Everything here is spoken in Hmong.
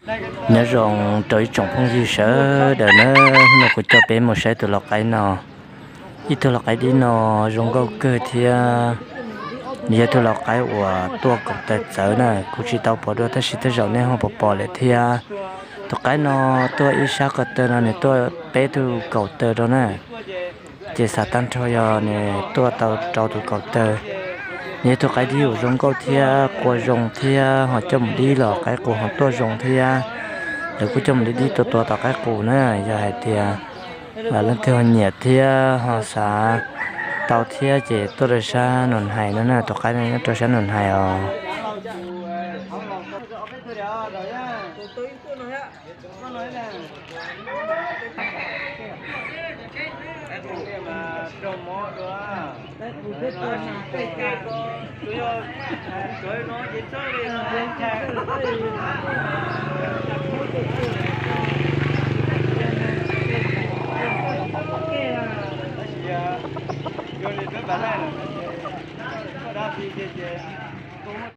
Nyob zoo rau ib tsoom phooj ywg sawv daws na, hnub no kuv coj peb mus saib tus lau qaib no. Ib tug lau qaib dib no zoo nkauj kawg thiab, nws yog tug lau qaib uas tuaj kaum taw txawv na, kuv tsis tau pom dua tab sis tej zaum nej ho pom pom lawm thiab. Tus qaib no tuaj ib sab ko taw no nws tuaj peb tug kaum taw rau na. Ces xav tag nrho yog nws tuaj tau rau tus kaum taw. Nws yog tus qaib dib uas zoo nkauj thiab qua zoo thiab ho coj mus dib los qaib qus ho tuaj zoo thiab. Lawv kuj coj mus dib dib tua tua tom qaib qus na, yog hais tias leej twg ho nyiam thiab ho xav tau thiab ces tuaj rau sab Nus Hais no na, tus qaib no nyob rau sab Nus Hais os.